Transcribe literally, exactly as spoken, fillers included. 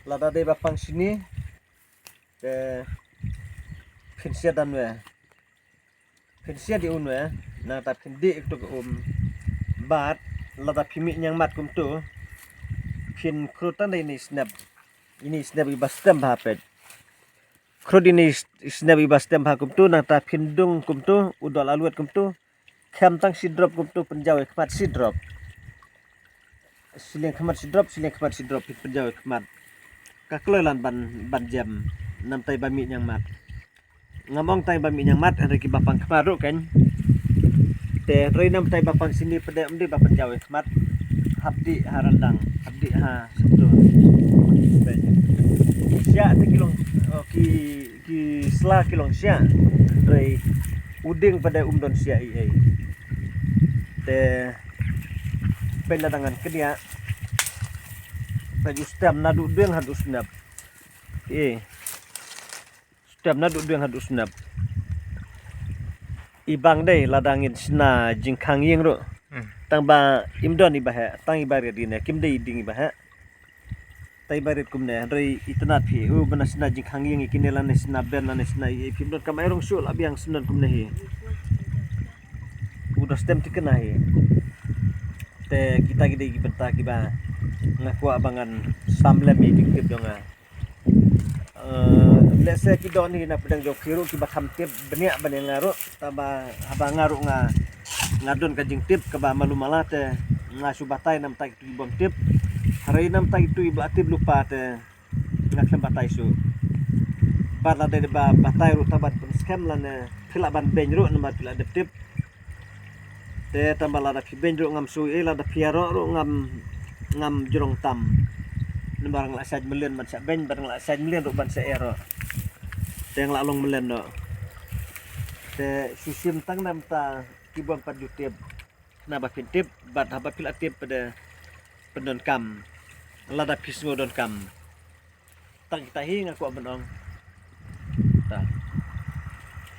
Lada dei ba pang shini te phin shia dan we, phin shia di un we, nangta phin dih tuk um. Bad lada phi mih ñiang mat kumtu, phin khrut tang da ini snep, ini snep iba stem bha pet. Khrut ini snep iba stem bha kumtu, nangta phin dung kumtu, u dol alwet kumtu, khem tang shi drop kumtu, pynjaw i khmat shi drop. Shiliang khmat shi drop, shiliang khmat shi drop, pynjaw i khmat. Ka kloi lan ban, ban jem, namtai ba mih ñiang mat. Ngam ong tai ba mih ñiang mat, hynrei kiba pang khmat ruh kan. Te hynrei namtai ba pang shini pede um dei ba pynjaw i khmat. Hap dih ha randang, hap dih ha sumtur. Shia te ki long, oh, ki, ki sla ki long shia. Hynrei u dieng pede um don shia i ei. Te pynla dangan kenia. Pynju stem naduh dieng haduh snep. Eh. Stem naduh dieng haduh snep. I bang dei lada ngin shna jingkhang ïing ruh. Tang ba im don iba heh, tang iba rit ine, kim dei i dieng iba heh. Tang iba rit kumne, hynrei i tnat phi, u bana shna jingkhang ïing i kine lane shna ben lane shna i, i phim don kam ai rong shuh la biang shna kumne hi. U da stem tikna hi. Te kita ki dei ki bynta kiba nga kwah ba ngan sam lem i jingtip jong nga. Eh, lehse ki don hi na pdeng jong phi ruh kiba kham tip bniah ban ïa nga ruh, taba haba nga ruh nga, nga don ka jingtip kaba malu mala te nga shu batai namta kitu ki bym tip. Hynrei namta kitu kiba tip lypa te nga khlem batai shuh. Bad lada dei ba batai ruh taba pynskhem lane phi lah ban beiñ ruh namar phi lah dep tip. Te tang ba lada phi beiñ ruh ngam shu ei, lada phi ïaroh ruh ngam, ngam jrong tam. Namar nga la shait mlien ban shah beiñ, bad nga la shait mlien ruh ban shah ïaroh. Te nga la long mlien noh. Te shu shim tang namta ki bym pat ju tip. Naba phin tip, bad haba phi la tip pede pyndonkam. Lada phi sngew donkam. Tang kita hi nga kwah ban ong. Ta.